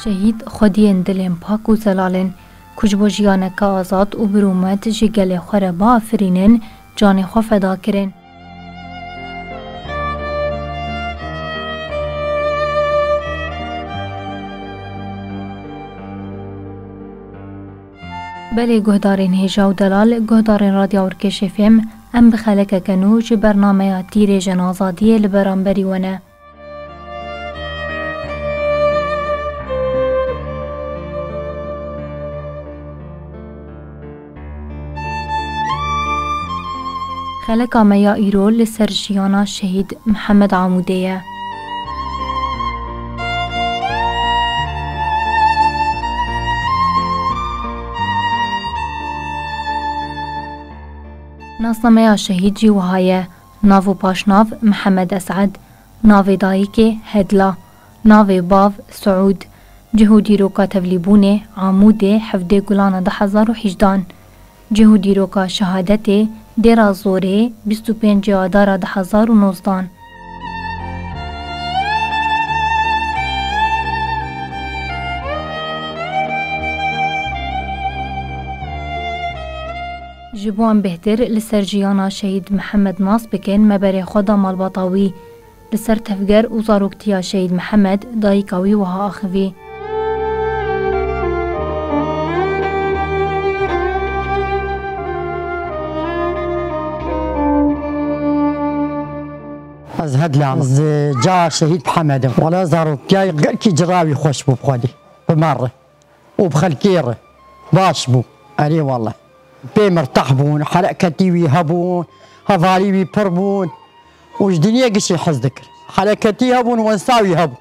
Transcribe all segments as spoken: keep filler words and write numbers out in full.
Şehîd xwediyên dilên pak û zelal in, ku ji bo jiyaneke azad û birûmet ji gelê xwe re biafirînin, canê xwe feda kirin. Belê guhdarên hêja û delal, guhdarên Radya Urkêşê Fêm, em bi xelekeke nû ji bernameya Tîrêjên Azadiyê li beramberî we ne. Xeleka me ya îro li ser jiyana Şehîd Mihemed Amûdê ye. Nasnameya şehîd jî wiha ye: nav û paşnav Mihemed Esed, navê dayikê Hedla, navê bav Siûd. Cih û dîroka tevlîbûnê Amûdê hevdê Gulana du hezar û hejdehan. Cih û dîroka şehadetê Dêra Zorê bîst û pêncê Adara du hezar û nozdehan. Ji bo em bêhtir li ser jiyana Şehîd Mihemed nas bikin, me berê xwe da malbata wî. Li ser tevger û zaroktiya Şehîd Mihemed, dayika wî wiha axivî. Ez Hedlan, ez ca Şehîd Mihemed im. Wela zaroktiya gelkî cira wî xweş bû bi xwedî, bi me re û bi xelkê re baş bû. Erê wele. Pê mirtah bûn, hereketî wî hebûn, hevalî wî pir bûn û ji dinyê gişê hez dikir. Hereketî hebûn, wensa wî hebû.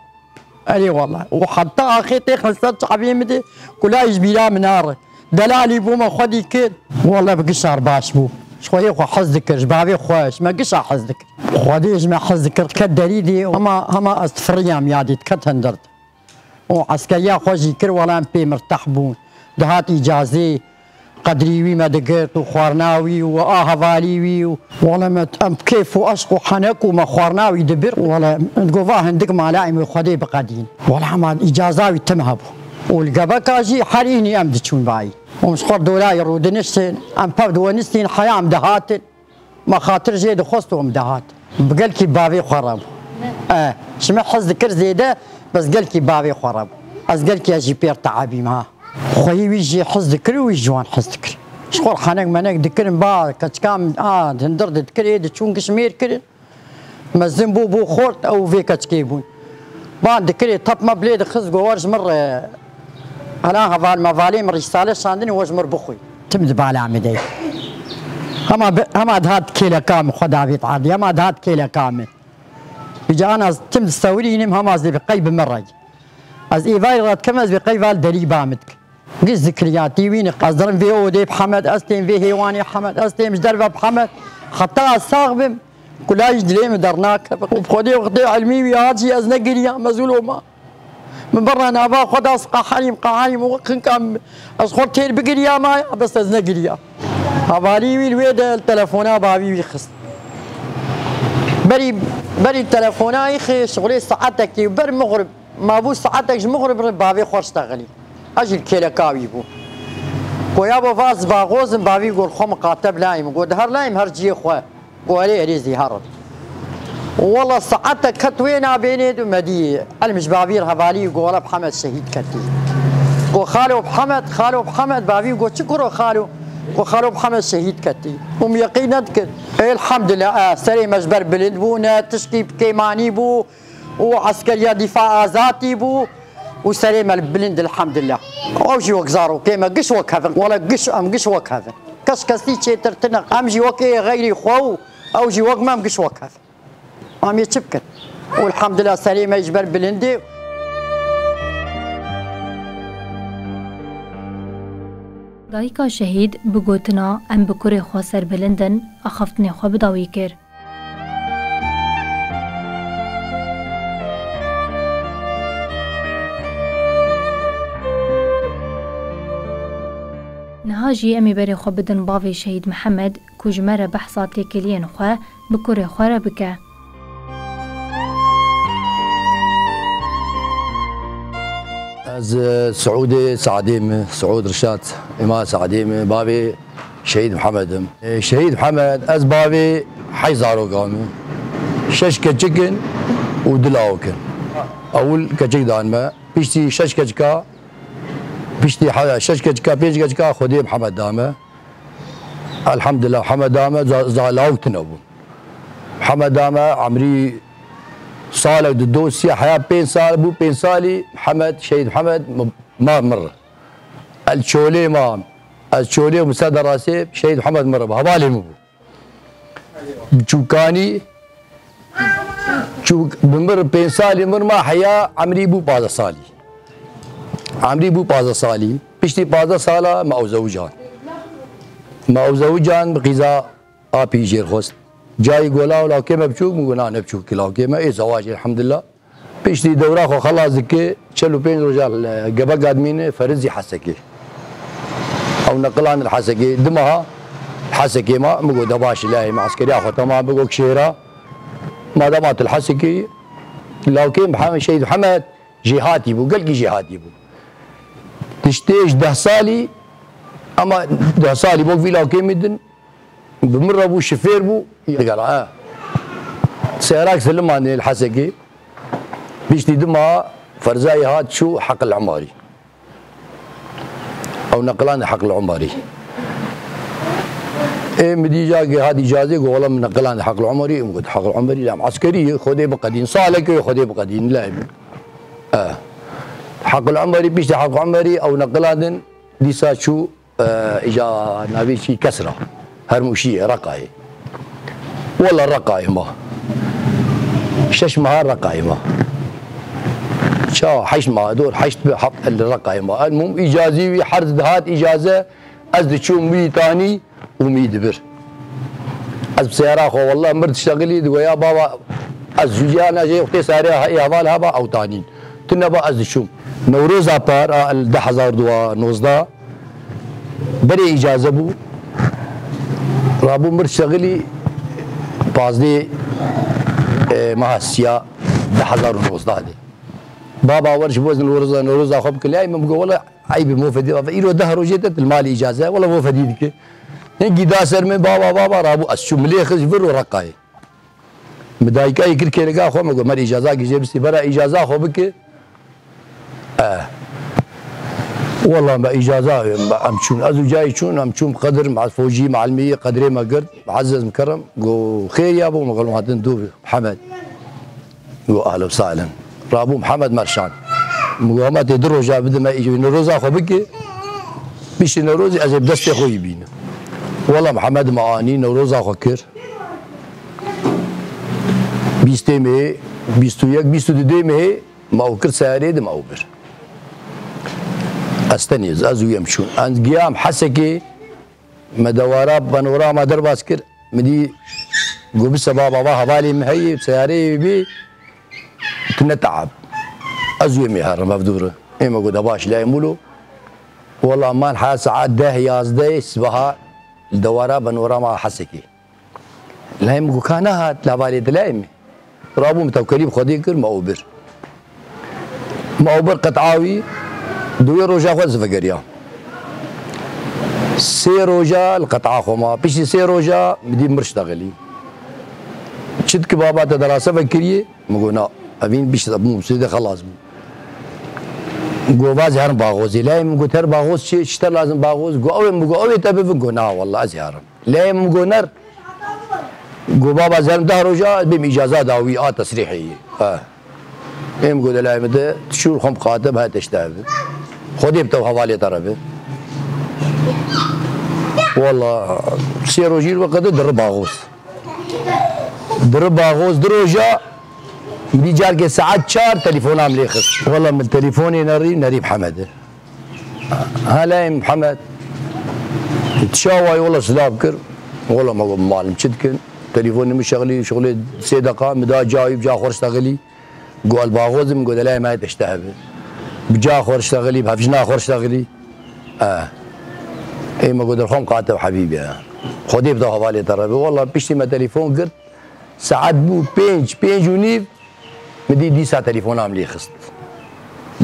Erê wele. Û heta axê têxin ser çavê min de, kula ji bîra min nare. Delalî bû, me xwedî kir. Wele bi gişa re baş bû. Ji xweyê xwe hez dikir, ji bavê xwe, ji me gişa hez dikir. Xwedê ji me hez dikir, ket derî dê, hema, hema ez difiriyam ya dê, diket hindir de. Û eskeriya xwe jî kir, wela em pê mirtah bûn. Dihat îcazê, qedrî wî me digirt û xwarina wî û a hevalî wî û wela me em kêf û eşq û henek û me xwarina wî dibir. Wela digot, va hindik malayê min Xwedê biqedîn. Wela hema îcaza wî tim hebû. Û li gebeka jî her înî em diçûn bayî. Û ji xwe dolayê rûdiniştin, em pev diwenistîn, heya em dihatin. Me xatir jê dixwest û em dihat. Bi gelkî bavê xwe re bû. E, ji me hez dikir zêde, bes gelkî bavê xwe re bû. Ez gelkî ez jî pêr teebîm ha. Xweyî wî jê hez dikir û wî ji wan hez dikir. Ji xwe re henek menek dikirin, ba keçika min a hindir didikir, ê diçûn giş mêr kirin. Mezin bû, bû xort, ew vê keçikê bûn. Van dikirê tep me bilê dixist, go wer ji min re, hela heval mevalê min rîsale şandinê, we ji min re bixwî. Tim di bala min de. Hema bi-, hema dihat kêleka min, xwe davêt erdî, hema dihat kêleka min. Îca ana tim distewirînim, hema ez dê bi qey bi min re. Ez êvarî re dikim, ez bi qey val derî ba min dikim. Giş zikiriyatî wî ne. Ez dirim vê odê bi Hemed, ez têm vê hêwanê Hemed, ez têm ji derve bi Hemed. Heta ez sax bim, kulay ji dilê min dernakeve. Û bi Xwedê wextê ilmî wî hat jî ez negiriyam, ez wilo ma. Min birna nava xwe da, ez qeherîm, qeherîm û xinka min, ez xwe têr bigiriyama ya, bes ez negiriyam. Hevalî wî li wê de li telefona bavî wî xist. Berî, berî telefona îxê şixulê saetekî û ber mixrib. Ma bû saetek ji mixrib re bavê xwe ştexilî. Ez jî li kêleka wî bû. Goya bo va ez baxozim, bavî got xwe miqate bilayim. Got her layim her ciyê xwe. Got erê erê zî herin. Wela saetek ket wê nabênê du me dî. Elm ji bavî re hevalî got wela Mihemed şehîd ketî. Got xalo Mihemed, xalo Mihemed, bavî got çi kuro xalo? Got xalo Mihemed şehîd ketî. Û min yeqîn nedikir. Elhamdulillah, e, serê me ji ber bilind bû, ne tişkî bi kêmanî bû. û eskeriya dîfa azadî bû û serê me li bilind, elhamdulillah. Ew jî wek zarokê me giş wek hev in. Wele giş, em giş wek hev in. Kes kesî çêtir tine. Em jî wekê xeyrî xwe û ew jî wek me, em giş wek hev in. Em ê çi bikin? Û elhamdulillah serê me ji ber bilindê. Dayika şehîd bi gotina "Em bi kurê xwe serbilind in" axaftinê xwe bi dawî kir. Niha jî em ê berê xwe bidin bavê Şehîd Mihemed, ku ji me re behsa têkiliyên xwe bi kurê xwe re bike. Ez, e, Siûdê Sadê me, Siûd Rişat, Îma Sadê me, bavê Şehîd Mihemed im. E, Şehîd Mihemed, ez bavê heşt zaroka me. Şeş keçik in û du lawik in. Ewil keçik dan me. Piştî şeş keçika, piştî he-, şeş keçika, pênc keçika Xwedê Mihemed da me. Elhamdulillah, Mihemed da me, za-, za-, lawik tune bû. Mihemed da me, emrî salek di do sî heya pênc sal bû, pênc salî Mihemed, Şehîd Mihemed m-, ma mir. El çolê ma, ez çolê bû ser derasê, Şehîd Mihemed mir bû, hevalê min bû. Çûkanî, çû bi mir pênc salî mir ma heya emrî bû pazdeh salî. Emrî bû pazdeh salî. Piştî pazdeh sala me ew zewican. Me ew zewican bi qîza apî jêr xwest. Cayî go law lawkê me biçûk, min go na ne biçûk ki lawkê me, ê zewacê elhamdulillah. Piştî dewra xwe xelas dike, çel û pênc roja li gebeka dimîne, ferizî Hesekê. Ew neqilan li Hesekê, di meha Hesekê ma, min go de baş e, layê me eskeriya xwe temam, min go kişêra. Madem hat li Hesekê, lawkê Mihemed, Şehîd Mihemed jêhatî bû, gelkî jêhatî bû. Tiştê ji deh salî, ama deh salî bok vî lawkê min din, bi min re bû, şifêr bû, digera, he. Seyara Siliman li Hesekê, piştî dima ferzayê hat çû Heqil Umarî. Ew neqilan Heqil Umarî. Ê min dî cagê hat îcazê, got, wela min neqilan Heqil Umarî, min got, Heqil Umarî, lem eskerî, Xwedê biqedîn, salekê Xwedê biqedîn, lem. E. Heqil Umarî, piştî Heqil Umarî, ew neqilan din, dîsa çû, e, îca navê çî Kesra. Hermûşiyê, Reqayê. Wela Reqayê ma. Şeş meha Reqayê ma. Ça heşt meha dor, heşt bi heft li Reqayê ma. El mum îcazî wî herz dihat îcaze, ez diçûm wî tanî û mî dibir. Ez bi seyara xwe wela mir diştexilî, digo ya baba, ez jûciyana jê wextê sarê he-, heval heba ew tanîn. Tu neba ez diçûm. Newroza par a li du hezar dua nozdeh berê îcaze bû. Rabû mir şexilî pazdê, e, meha siya du hezar û nozdeh de. Baba wer ji bo ez Newroza, Newroza xwe bike layê min, min got, wela eyb e, mofedî, îro deh rojê te li malê îcaze, wela mofedî dike. Hingî da ser min, baba, baba, rabû ez çûm, milê xist vir û Reqayê. Min dayikayê kir kêleka xwe, min got, mer îcaza gijê bistî, bera îcaza xwe bike. E. Wela me îcaza, me em çûn. Ez û cayî çûn, em çûn Qedir, me focî, melimî, Qedirê me girt, Ezîz Mikerrem, got, xêr ya bo, min got, hatin dû, Mihemed. Got, ahlen sahlen. Rabû Mihemed Merşan. Min got, hema tê du roja bide me, î-, Newroza xwe bike. Piştî Newrozê ez ê bi destê xwe yî bînim. Wela Mihemed me anî, Newroza xwe kir. Bîstê mehê, bîst û yek, bîst û du dê mehê, me ew kir seyarê de me ew bir. Ez tenê, ez û em çûn. Ez giyam Hesekê, me dewara panorama derbas kir. Min dî, got, bi sebaba va hevalê min heye, seyareyê bî, tu ne teab. Ez û em ê herim ev dûr. Ê me got, de baş, layê mûlo. Wela man ha saet deh yazdeh sibeha li dewara panorama Hesekê. Layê min got, ka nehat, lavalê dilayê min. Rabûm tewkelî bi Xwedê kir, me ew bir. Me ew bir qet'a wî, di wê roja xwe ez vegeriya. Sê roja li qet'a xwe ma. Piştî sê roja min dî mir ştexilî. Çi dikî baba te derase vekiriye? Min got, na. Evîn pişt bû, sê de xelas bû. Got, vaz herin baxozê. Layê min got, her baxoz çi, çi te lazim baxoz? Got, ew ê, min got, ew ê te bivin? Got, na, wela ez ê herim. Layê min got, ner. Got, baba, ez herim deh roja, ez bêm îcaza dawî, a tesrîhê yê. Ha. Êm got, layê min de, tu çûr xwe biqate, bi her tişt de bi. Xwedê bi te û hevalê te re bi. Wela, sê rojî li we qede diri baxoz. Diri baxoz, di roja, min dî carkê saet çar telefona min lê xist. Wela min telefonê nerî, nerî Mihemed e. Helê Mihemed. Çawa ye, wela silav kir. Wela me got, malim çi dikin? Telefonê min şexlî, şexlê sê deqa, min da cayî, bi ca xwe ştexilî. Got, el baxozim, got, elay me tişte hebe. Bi ca xwe ştexilî, bi hevjina xwe ştexilî. E. Ê me got, derxwam qate hebîbe. Xwedê bi te hevalê te re be. Wela piştî me telefon girt. Saet bû pênc, pênc û nîv, min dî dîsa telefona min lê xist.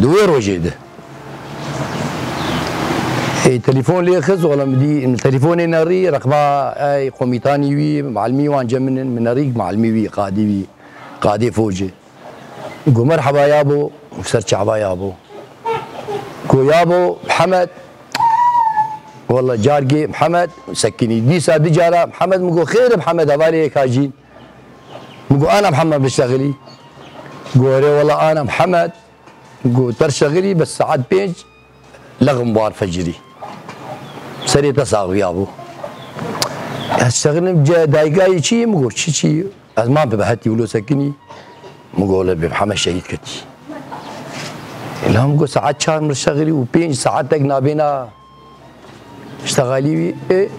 Di wê rojê de. Ê, telefon lê xist, wala min dî, telefonê nerî, rexma ey komîtanî wî, malimî wan cem min in, min nerî malimî wî, qadî wî, qadê focê. Go merheba yabo, ser çava yabo. Go yabo, Mihemed, wala cargê Mihemed, sekinî. Dîsa di cara, Mihemed, min go xêr e Mihemed, hevalê yek hacîn. Min go ana Mihemed biştexilî. Go erê wala ana Mihemed. Go ter şexilî bes saet pênc lexim wan fecirî. Serê te saxiya bû. Ez şexilim ce daygayê çi yê? Min go çi çi? Ez ma bi hetî wilo sekinî. Min go le bi Mihemed şehîd ketî. La min go saet çar min şexilî û pênc saetek nabêna. Ştexalî wî, ê,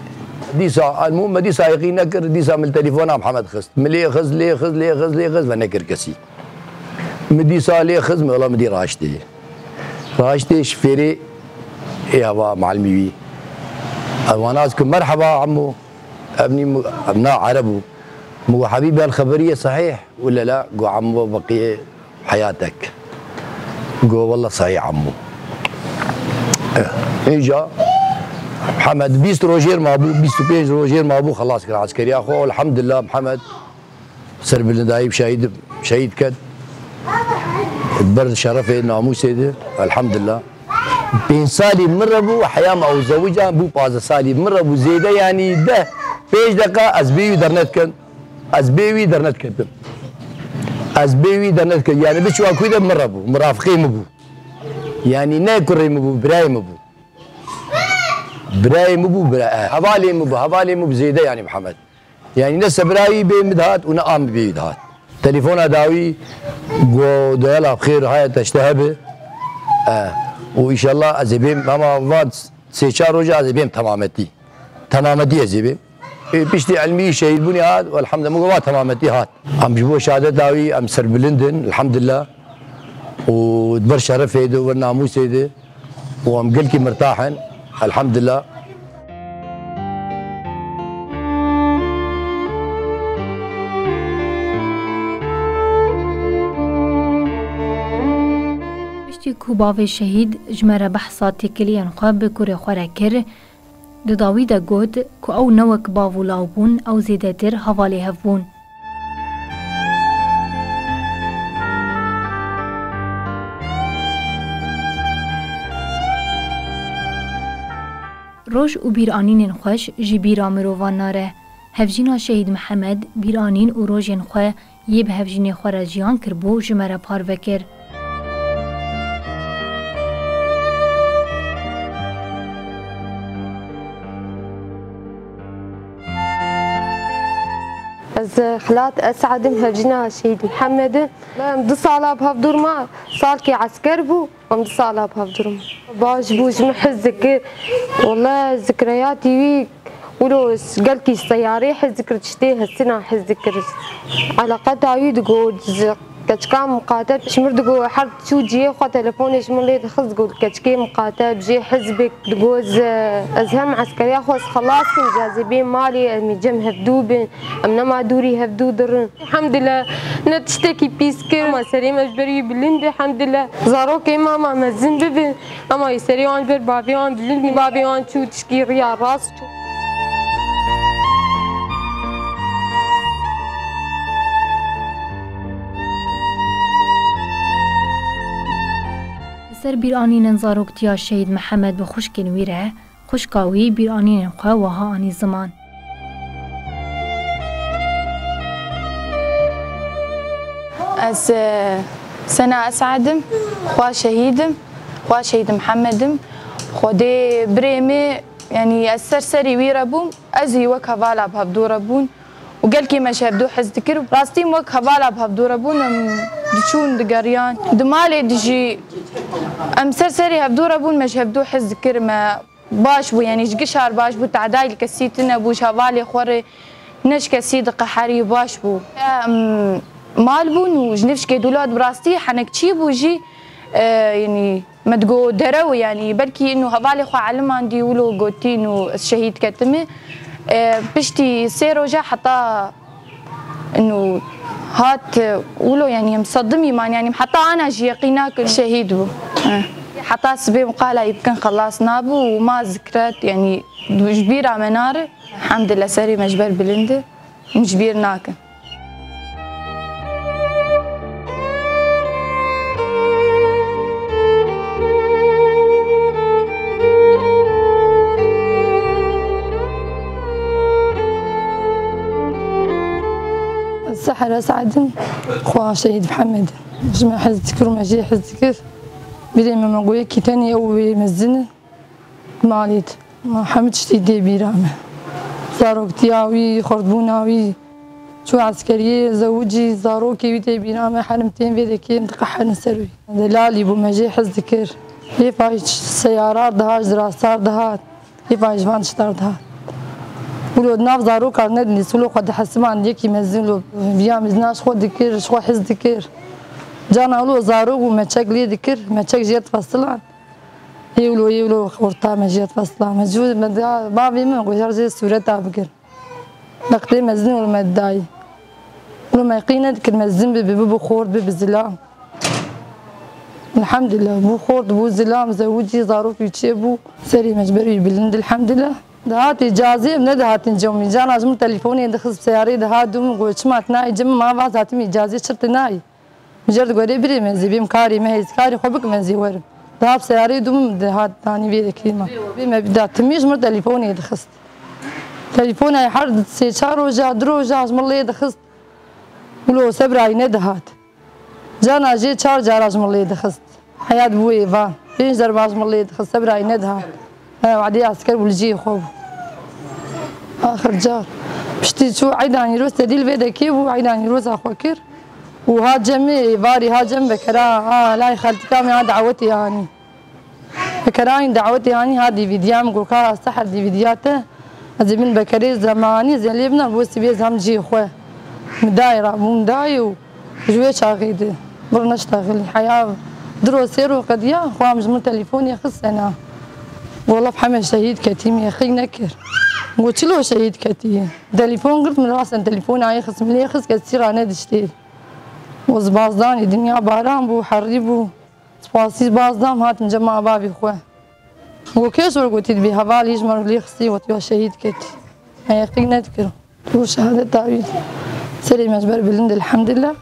dîsa, elmû me dîsa yeqîn nekir, dîsa min telefona Mihemed xist. Min lê xist, lê xist, lê xist, lê xist ve nekir kesî. Min dîsa lê xist, min wela min dî raştê. Raştê ji fêrê, ê, heva malimî wî. Ez wana ez ku merheba emo, ev nî, ev na Ereb bû. Min go hebîb el xeberiyê sehîh, wile la, go emo beqiyê heyatek. Go wela sehî emo. Eh, Înca Mihemed bîst rojêr mabû, bîst û pênc rojêr mabû, xelas kir eskeriya xwe. Elhamdulillah Mihemed serbilindayî şehîd, şehîd ket. Ber şerefê namûsê de. Elhamdulillah. Pênc salî min re bû, heya me ew zewican bû pazdeh salî min re bû zêde, yanî deh, pênc deqa ez bê wî dernetken. Ez bê wî dernetketim. Ez bê wî dernetketim. Yanî biçwa ku de min re bû. Mirafiqê min bû. Yanî ne kurê min bû, birayê min bû. Birayê min bû, bira, e, hevalê min bû. Hevalê min bû zêde yanî Mihemed. Yanî ne sebira wî bê min dihat û ne a min bê wî dihat. Telefona dawî go dayala bi xêr haya te ji te hebe. E, û înşallah ez ê bêm, ama van sê çar roja ez ê bêm temametî. Temametî ez ê bêm. Ê, piştî elmî şehîdbûnê hat, elhamdulillah, min go va temametî hat. Em ji bo şehadeta wî em serbilind in, elhamdulillah. Û di ber şerefê de, wer namûsê de. Û em gelkî mirtah in, elhamdulillah. Piştî ku bavê şehîd ji me re behsa têkiliyên xwe bi kurê xwe re kir, di dawî de got ku ew ne wek bav û law bûn, ew zêdetir hevalê hev bûn. Roj û bîranînên xweş ji bîra mirovan nare. Hevjîna Şehîd Mihemed, bîranîn û rojên xwe yê bi hevjînê xwe re jiyan kiribû, ji me re parve kir. Ez Xelat Esad im, hevjîna Şehîd Mihemed im. Em du sala bi hev dûr ma, salkê esker bû, em du sala bi hev dûr ma. Baş bû, ji min hez dikir. Wele zikreyatî wî, wilo gelkî seyarê hez dikir, tiştê hestina hez dikir. Eleqeta wî digot, ji keçika miqate, ji min digot, her çû cihê xwe telefonê ji min lê dixist, digot, keçikê miqate, bi jê hizbek digot, ez hem eskeriya xwe ez xelas kim, ez ê bêm malê, em ê cem hevdû bin, em nema dûrî hevdû dirin. Elhamdulillah, ne tiştekî pîs kir. Ama serê me ji ber wî bilind e, elhamdulillah. Zarokê me ama mezin bibin. Ama serê wan ji ber bavê wan bilind bî. Bavê wan çû tişkî riya rast çû. Li ser bîranînên zaroktiya Şehîd Mihemed bi xwişkên wî re, xwişka wî bîranînên xwe wiha anî ziman. Ez, e, Sena Esad im, xwa şehîd im, xwa şehîd Mihemed im. Xwedê birê min, yanî ez ser serî wî re bûm, ez û wî wek hevala bi hevdû re bûn û gelkî me ji hevdû hez dikir. Rastî em wek hevala bi hevdû re bûn, em diçûn digeriyan. Di malê de jî em ser serî hevdû re bûn, me ji hevdû hez dikir, me baş bû, yanî ji gişar baş bû, tedayî li kesî tune bû, ji hevalê xwe re ne ji kesî diqeherî, baş bû. Em mal bûn û ji nifşkê dûlat bi rastî henekçî bû jî, e, yanî me digo derew, yanî belkî ino hevalê xwe elimandî wilo gotî ino ez şehîd ketime. E, piştî sê roja heta ino hat, e, wilo, yanî em sedimî man, yanî heta ana jî yeqîn nakin şehîd bû. E. Heta sibê min qala wî bikin xelas nabû û ma zikret, yanî ji bîra me nare. Hemdillah serê me ji ber bilind e, min ji bîr nakin. Sehra Said in, xwa Şehîd Mihemed in. Ji me hez dikir û me jê hez dikir. Birê me, me got yekî tenê ew wê mezin e. Malê de. Ma hemû tiştî tê bîra me. Zaroktiya wî, xurtbûna wî. Çû eskeriyê, zewicî, zarokê wî tê bîra me. Herim tên vê dekê, em diqeherin ser wî. Delalî bû, me jê hez dikir. Hêfa ji seyara dihat, ji dirastar dihat. Hêfa ji van tiştar dihat. Wilo di nav zarokan nedinî, wilo xwe dihesiman yekî mezin, wilo viya mezina ji xwe dikir, ji xwe hez dikir. Cana wilo zarok bû, me çek lê dikir, me çek jê difesilan. Ê wilo, ê wilo, orta me jê difesilan. Me cû, me da, bavê min, gojar jê sûreta bigir. Wextê mezin wilo me didayî. Wilo me qî nedikir mezin bibe, bibe xort, bibe zilam. Elhamdülillah, bû xort, bû zilam, zewicî, zarok wî çêbû. Serê me ji ber wî bilind, elhamdülillah. Dihat îcazê, em nedihatin cem wî. Cana ji min telefonê dixist, seyarê dihat dû min got, çima tu nayî cem, ma va zatim îcazê çi tu nayî. Mijer digore birê mezî bêm karê me hêz, karê xwe bikim ez ê werim. Dihat seyarê dû min dihat danî vê dekê me. Bê me bida timî ji min telefonê dixist. Telefona her sê çar roja, du roja ji min lê dixist. Wilo sebrayî nedihat. Cana jê çar cara ji min lê dixist. Heyat bû êva. Pênc derba ji min lê dixist, sebrayî nedihat. He, wadî esker bû li cihê xwe bû. Axir car. Piştî çû eyda Nîroz tedî li vê dekê bû, eyda Nîroza xwe kir. Û ha cem ê, êvarî ha cem vekera, ha, lay xeltika me ha dawetê anî. Vekera anî dawetê anî ha D V D'ya min, got ka seher D V D'ya te. Ez ê bin bekerê zemanî, ez ê lê bina, bo sibê zam cihê xwe. Min dayê ra bûm dayê û ji wê çaxê de bir neştexilî. Heya du ro sê ro qediya, xwe em ji min telefonê xist sena. Wela hemen şehîd ketî, min yexîk nekir. Got çilo şehîd ketî. Telefon girt min, rasen telefona yê xist, min lê xist, kes çî ra nediştê. Û zibazdanê dinya baran bû, herî bû. Spasî bazdam hatim cema bavê xwe. Û kê ji wir gotî dibî hevalî ji me lê xistî, wetiya şehîd ketî. Me yexîk nedikir. Û şehadeta wî serê me ji ber bilind, elhamdulillah.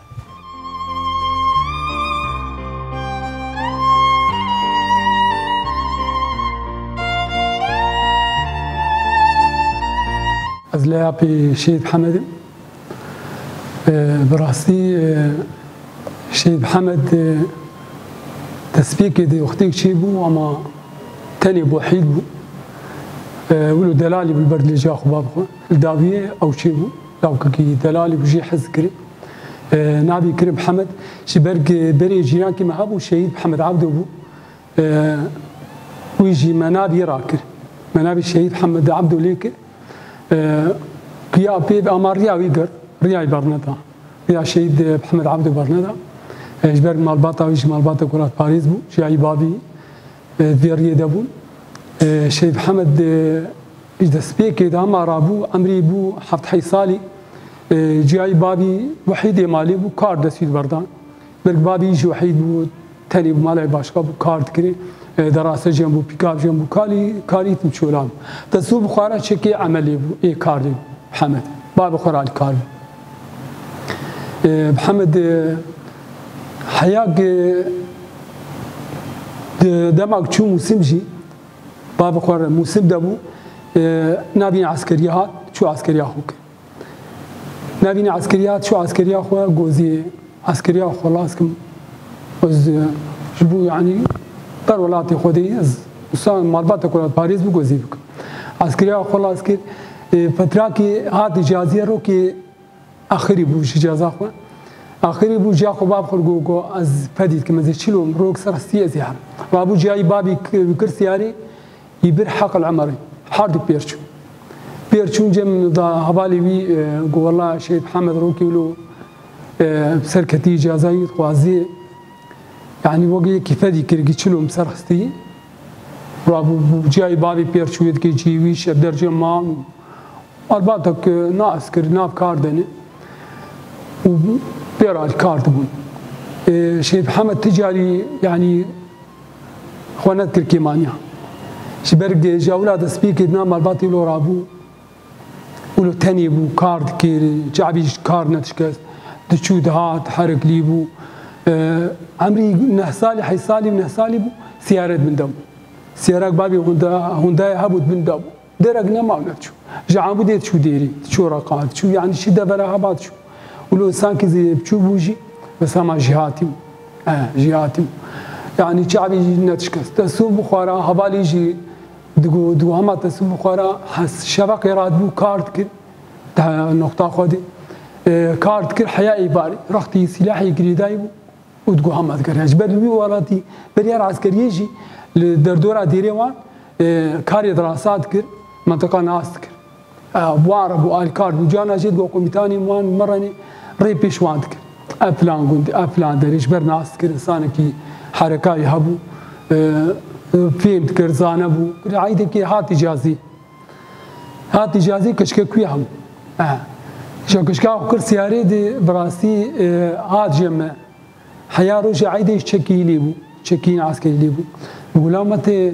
Ez leyapê Şehîd Hemedê. E, bi rastî, e, Şehîd Hemed, e, destpêkê de wextêk çêbû, ama tenê bû, wehîd bû. E, wilo delalî bû li ber dilê jiya xwe, bavê xwe. Li dawiyê ew çêbû, lawkekî delalî bû, jê hez dikirî. E, navê kirî Hemed, ji ber ku berê cîrankî me hebû, Şehîd Hemed Abdo bû. E, wî jî me navî rakir. Me navî Şehîd Hemed Abdo lê kir. E, xuya pê ama riya wî girt, riya wî berneda. Riya Şehîd Hemed Abdo berneda. E, ji ber malbata wî jî malbata welatparêz bû. Jiyayî bavî, e, vê riyê de bû. E, Şehîd Hemed, e, ji destpêkê de hema rabû, emrî bû heft heyt salî. E, ciyayî bavî wehîdê malê bû, kar destî diberdan. Belk bavî jî wehîd bû, tenê bû, malê başka bû, kar dikirê. E, derase jî bû, pîkav jî bû, kalî, karî tim çolan. Destû bi xwe re çekê emelê bû, ê kar dê bû, Hemed. Bavê xwe re alîkar bû. E, Hemed, e, heya ke, de-, dema çû Mûsim jî, bavê xwe re Mûsim de bû, e, navîn eskeriya hat, çû eskeriya xwe kir. Navîn eskeriya, çû eskeriya xwe gozî, eskeriya xwe las kim. Ez, e, ji bo, yanî, ber welatê xwe de, ez, wisa malbata welatparêz bû, gozî bikim. Eskeriya xwe las kir, e, petrakê hat îcazê rokê axirî bû ji îcaza xwe. Axirî bû, jiya xwe bavê xwe got, got, ez fedî dikim, ez ê çilo rok ser hestî ez ê herim. Rabû ciyayî bavî k-, kir siyarê, Yî bir heqil emerê. Hardî pêr çû. Pêr çûn cem da hevalê wî, e, got, wela Şehîd Hemed rokê wilo, e, ser ketî îcaza wî dixwazî. Yanî wekî yekî fedî kirgî çilo ser xistî. Rabû, bû ciyayî bavê pêr çû, wê dikê cî wî şev dercê man û malbatek, e, na eskir, nav kar dene. Û pêra kar dibûn. E, Şehîd Hemed ti carî, yanî Xwe nedikir kêmaniya. Ji ber ge-, ji ewla destpêkê dina malbatê wilo rabû. Wilo tenê bû, kar dikir, çavî ji kar nedişkest. Diçû dihat, heriklî bû. E, emrî neh salî, heyt salî û neh salî bû, siyare di bin de bû. Siyarek bavê hunda, hundaya hebû di bin de bû. Derek nema û nediçû. Ji Amûdê diçû Dêrî, diçû Reqa, diçû, yanî şî devera heba diçû. Wilo sankî zî biçûk bû jî, bes hema jî hatî bû. E, jî hatî bû. Yanî çavî jî nedişkest. Te sûb bixwara, hevalî jî digo, digo hema te sûb bixwara, hes-, şeveqê radibû kar dikir. Te noqta xwe dî. E, kar dikir heya êvarî. Rextî sîlahê girêdayî bû. Û digo hema dikir. Ji ber li wî welatî beriyar eskeriyê jî li derdora dêrê wan, e, karê dirasa dikir, mentiqa nas dikir. E, wan re bû alîkar bû. Cana jê digo komîtanê wan merenê rê pêş wan dikir. Ev filan gund, ev filan derê ji ber nas dikir. Însanekî herekayî hebû, e, e, fêm dikir, zane bû. Eydekê hatî cazî. Hatî cazî kişke kuya hebû. E, ji kişka xwe kir siyarê de bi rastî, e, hat jê me. Heya roja eydê ji çekî lê bû, çekî eskerî lê bû. Bi gula me tê,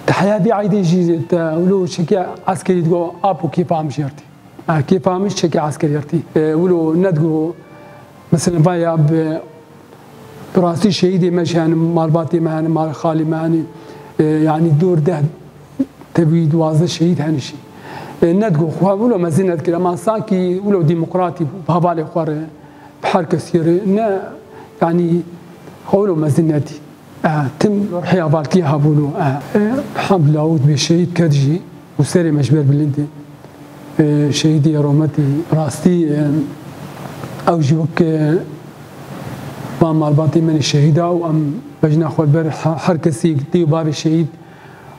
te heya vî eydê jî te wilo çekî eskerî digo apo kêfa min jê rtî. E, kêfa min ji çekî eskerî rtî. E, wilo nedigo, mesela vaya bi, bi rastî şehîdê me jî hene, malbatê me hene, mal xalê me hene. E, yanî dor deh tevî duwazdeh şehîd hene jî. E, nedigo xwe wilo mezin nedikir, ema sankî wilo demokratî bû, bi hevalê xwe re. Bi her kesî re ne, yanî, hewlo mezin nedî. Eh, tim rihê hevaltiyê hebûno, eh. Eh, elhamdulillah, û dibê şehîd ket jî û serê me ji ber bilind e. Eh, şehîdê rometî rastî, eh, ew jî wek, eh, ma malbatê me ne şehîda û em bejna xwe li ber he-, her kesî dê û bavê şehîd,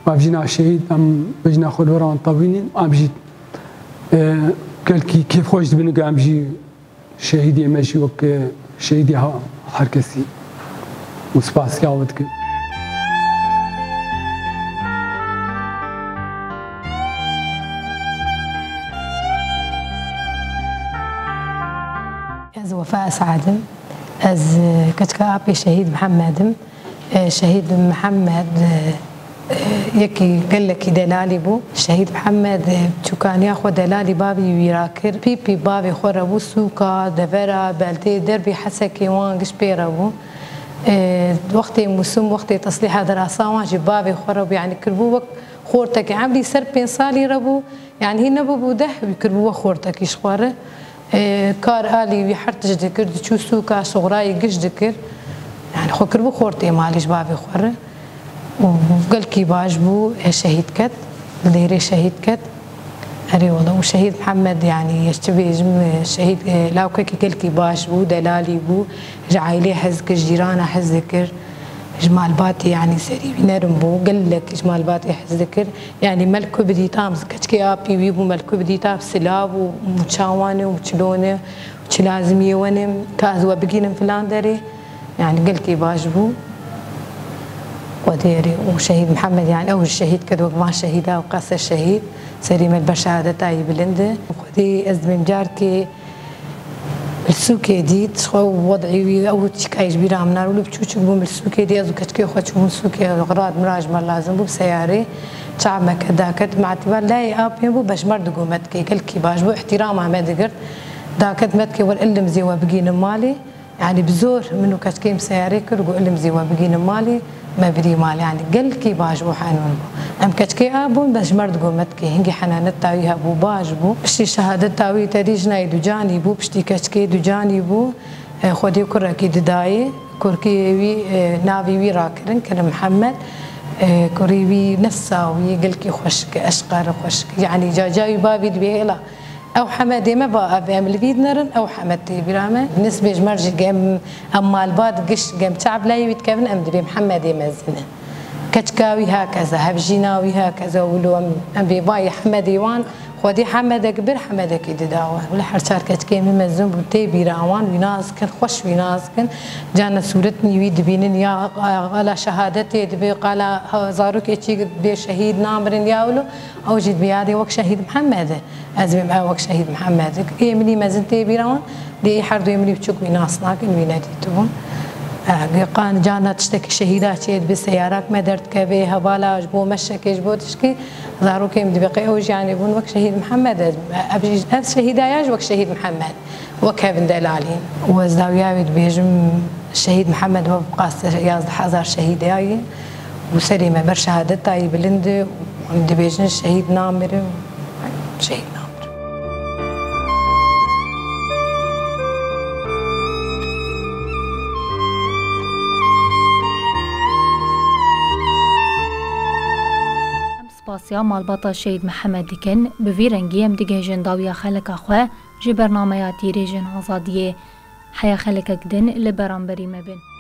bavjîna şehîd, em bejna xwe li ber wan tevînin, em jî, eh, gelkî kêfxweş dibin ku em jî Şehîdê me jî wek şehîdê ha-, her kesî û spasiya we dikim. Ez Wefa Esad im. Ez, e, keçika apê Şehîd Mihemed im. E, Şehîd Mihemed, e, e, yekî gelekî delalî bû. Şehîd Mihemed, e, çûkaniya xwe delalî bavî wî rakir. Pîpî bavê xwe re bû sûka, devera, beldê, derbî Hesekê wan giş pê re bû. E, wextê mûsim, wextê teslîha dirasa wan jî bavê xwe re bû. Yanî kiribû wek xortekê. Emrî ser pênc salî re bû. Yanî hîn nebûbû deh, wî kiribû we xortekî ji xwe re. Ê, kar alî wî her tişt dikir, diçû sûka, şoxrayî giş dikir. Yanî xwe kiribû xortê malî ji bavê xwe re. Û gelkî baş bû, ê, şehîd ket, li dêrê şehîd ket. Erê wele, û şehîd Mihemed, yanî ez çi bêjim, ê, şehîd, ê, lawkekî gelkî baş bû, delalî bû, ji aîlê hez dikir, ji cîrana hez dikir, ji malbatê, yanî serî wî nerm bû, gelek ji malbatê hez dikir. Yanî me li ku bidît, am, keçikê apî wî bû, me li ku bidît, silav û mûça wan û çilone û çi lazimiyê wan ê, ka ez we bigînim filan derê. Yanî gelkî baş bû. Xwedê erê û şehîd Mihemed, yanî ew şehîd ket wek van şehîda û qese şehîd. Serî me li ber şehadeta wî bilind e. Xwedê ez dibêm carkê Li sûkê dît, xwe û wed'î wî, ew çîkayî ji bîra min nayê. Wilo biçûçik bûm, li sûkê dî, ez û keçikê xwe çûbûm sûkê, xerat min re ji me lazim bû, bi seyarê çav me ket, daket, me etîba layê apê bû, be ji me re digot, me dikê, gelkî baş bû, îhtîrama me digirt. Daket me dikê, wer ilim zê we bigînim malê. Yanî bi zor min û keçikê min seyarê kir, got, ilim zê we bigînim malê. Me birî mal, yanî gelkî baş bû, henûn bû. Em keçikê a bûn, bes ji me re digot, me dikê, hingî henaneta wî hebû, baş bû. Piştî şehadeta wî te dî jina wî ducanî bû, piştî keçikê ducanî bû. E, Xwedê kurekî didayê, kurkê wî, e, navê wî rakirin, kirin Mihemed. E, kurî wî nefsa wî gelkî xweşik e, eşqa re xweşik e. Yanî ca ca wî bavî dibê hêla. Ew Hemedê me ba ev em li vî dinerin, ew Hemed tê bîra me. Nisbê ji me re jî gem, em malbat giş gem çav layê wî dikevin, em dibê Hemedê mezin e. Keçika wî hakeza, hevjîna wî hakeza, wilo em, em bê vayê Hemedê wan, xwedî Hemedek bir, Hemedekî dida we. Wilo her çar keçikê min mezin bû, tê bîra wan, wî nas dikin, xweş wî nas dikin. Carna sûretnî wî dibînin, ya qala şehadetê dibe, qala, ha, zarokê çî bê şehîd namirin, ya wilo, ew jî dibe yadê wek şehîd Mihemed e. Ez bêm ew wek şehîd Mihemed. Ê min î mezin tê bîra wan, lê ê her du ê min î biçûk wî nas nakin, wî nedîtibûn. Qan carna tiştekî şehîda çê dibe, seyarak me derdikeve, hevala ji bo meşekê, ji bo tişkî zarokê min dibe qey ew jî yanî bûn wek şehîd Mihemed. Ev, ev şehîda ya jî wek şehîd Mihemed, wek hevin delalîn. Û ez dawiya wî dibêjim, şehîd Mihemed we biqas yazdeh hezar şehîda ye û serê me ber şehadeta yî bilind e û em dibêjin şehîd namire, şehîd namire. Em spasiya malbata Şehîd Mihemed dikin, bi vî rengî em digihêjin dawiya xeleka xwe ji bernameya Tîrêjên Azadiyê. Heya xelekek din li beramberî me bin.